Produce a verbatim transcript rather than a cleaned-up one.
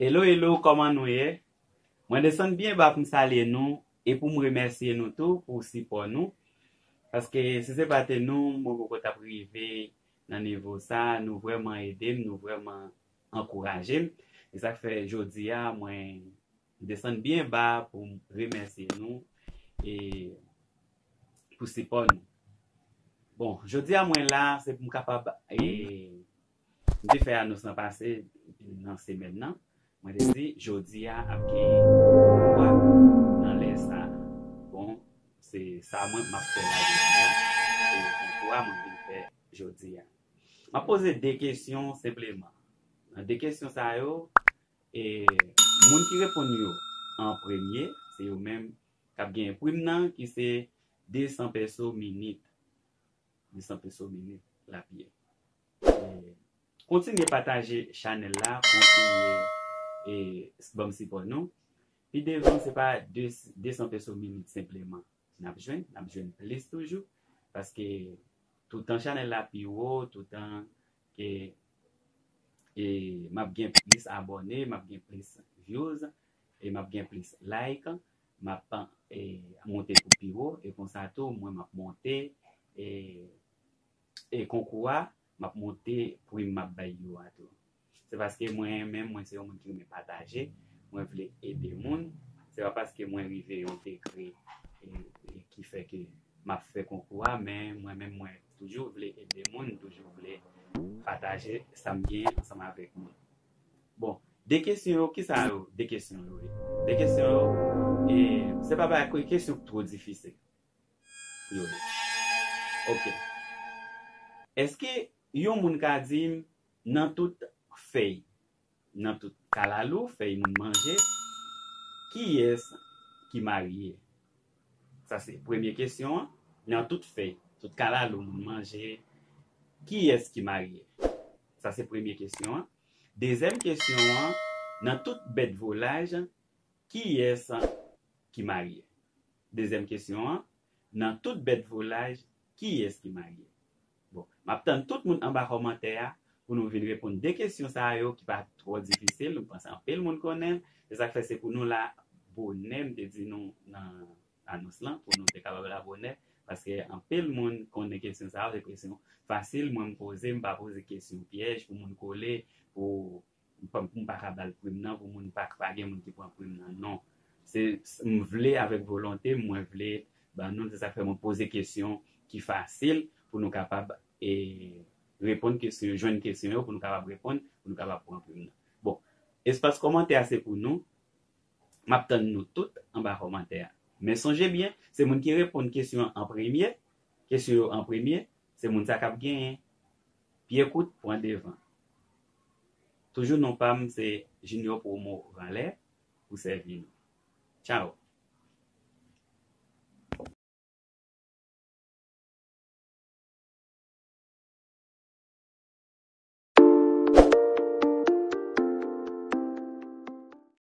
Hello, hello, kòman nou ye? Mwen desann byen ba pou m salye nou e pou m remèsye nou tou pou sipò nou. Paske si se pa te nou, mwen poko t ap rive nan nivo sa. Nou vrèman ede m, nou vrèman ankouraje m. E sa k fè jodi a, mwen desann byen ba pou m remèsye nou e pou sipò nou. Bon, jodi a mwen la, se pou m kapab, e, m te fè anons lan pase nan semèn nan. Mwen te di, jodi a ap gen konkou a nan lè sa. Bon, se sa mwen m ap fè la jodi a. Se konkou a mwen vin fè jodi a. M ap poze de kesyon senpleman. Nan de kesyon sa yo, e, moun ki reponn yo an premye, se yo menm k ap genyen prim nan, ki se de san peso minit. De san peso minit l ap ye. E, kontinye pataje chanèl la, kontinye, e, ban m sipò nou. Pi devan, se pa de, de san peso minit senpleman n ap jwenn, n ap jwenn plis toujou, paske toutan chanèl la pi wo, toutan ke, e, m ap gen plis abòne, m ap gen plis views, e m ap gen plis like, m ap, e, monte pou pi wo, e konsa tou, mwen m ap monte, e, e konkou a, m ap monte prim m ap bay yo a tou. Se paske mwen menm, mwen se yon moun ki renmen pataje, mwen vle ede moun. Se pa paske mwen rive yon degre, e, e ki fè ke m ap fè konkou a, men mwen menm, mwen toujou vle ede moun, toujou vle pataje sa m gen ansanm avèk moun. Bon, de kesyon yo, ki sa yo? De kesyon yo ye. De kesyon yo, e, se pa bagay, kesyon ki twò difisil. Yo ye. Ok. Èske yon moun ka di m, nan tout fèy, nan tout kalalou, fèy moun manje, kiyès ki marye? Sa se premye kesyon an. Nan tout fèy, tout kalalou moun manje, kiyès ki marye? Sa se premye kesyon an. Dezyèm kesyon an, nan tout bèt volaj, kiyès ki marye? Dezyèm kesyon an, nan tout bèt volaj, kiyès ki marye? Bon, m ap tann tout moun anba kòmantè a pou nou vin reponn de kesyon sa yo ki pa twò difisil. M panse anpil moun konnen l. Se sa k fè se pou nou la bonè, m te di nou nan anons lan, pou nou te kapab la bonè, paske anpil moun konnen kesyon sa yo, se kesyon fasil mwen m poze, m pa poze kesyon pyèj pou moun kole, pou m pa, m pa ka ba l prim nan, pou moun pa, pa gen moun ki pran prim nan, non. Se, s-, m vle avèk volonte, mwen vle ban nou, se sa k fè mwen poze kesyon ki fasil pou nou kapab, e, reponn kesyon, jwenn kesyon yo, pou nou kapab reponn, pou nou kapab pran prim nan. Bon, espas kòmantè a se pou nou. M ap tann nou tout anba kòmantè a. Men sonje byen, se moun ki reponn kesyon an an premye, kesyon yo an premye, se moun sa k ap genyen. Pye kout pran devan. Toujou non pa m se Junior Promo Ranlè pou sèvi nou. Tchaw!